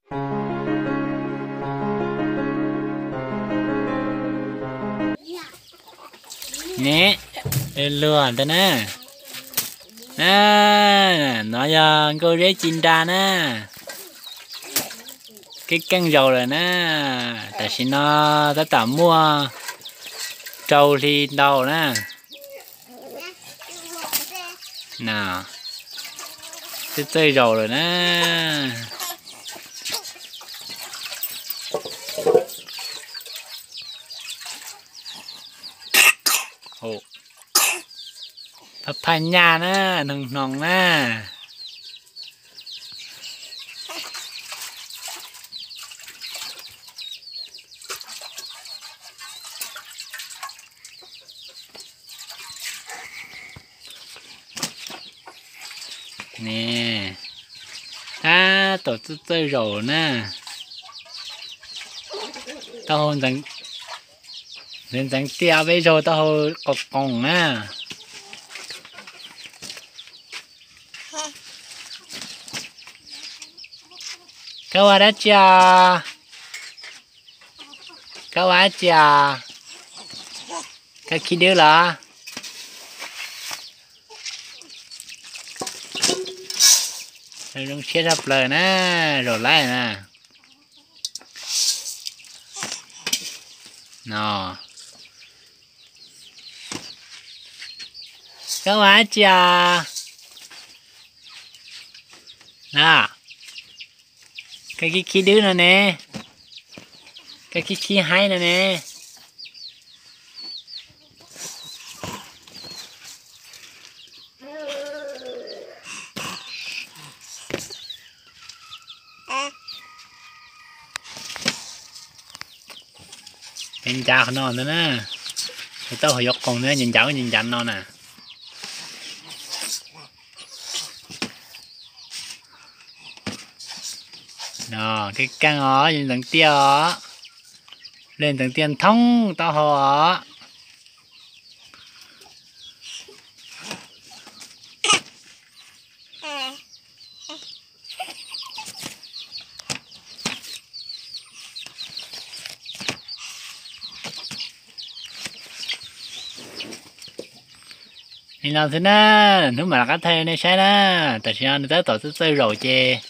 Ne, luag ntawd na. A, no yog nkauj zeb ci nra na. Keej keej zaus lawm na. Tam sim no tab tom muaj rau hli ntau na. Txawj txawj zaus lawm na. Phaj phaj nyaj na, hnoos hnoos na. Ne, tab tom txawj txawj zaus na. Taub hau ntxeev ntxeev tiaj, peb zaug taub hau qoos qoos na. Koj ua dab tsi os? Koj ua dab tsi os? Koj khib dwb los? Zoo siab tshaj plaws na, zaum lawm na. No, koj ua dab tsi os? Na, koj khib khib dwb no ne, koj khib khib haib no ne. Ncav ncav qhov no ntag na. Taub hau yuav qoos ntag, ncav ncav ncav no na. Keej keej os, ntxeev tiaj os. Ntxeev tiaj thoob taub hau os. Li no xwb na, hnub mam rov qab thaij nej saib na. Tam sim no nws tab tom txawj txawj zaum ces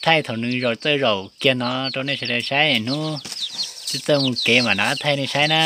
thaij thaum nws zaum txawj zaum kiag no rau nej sawv daws saib, hnub twb txawj mus kev mam rov qab thaij nej saib na.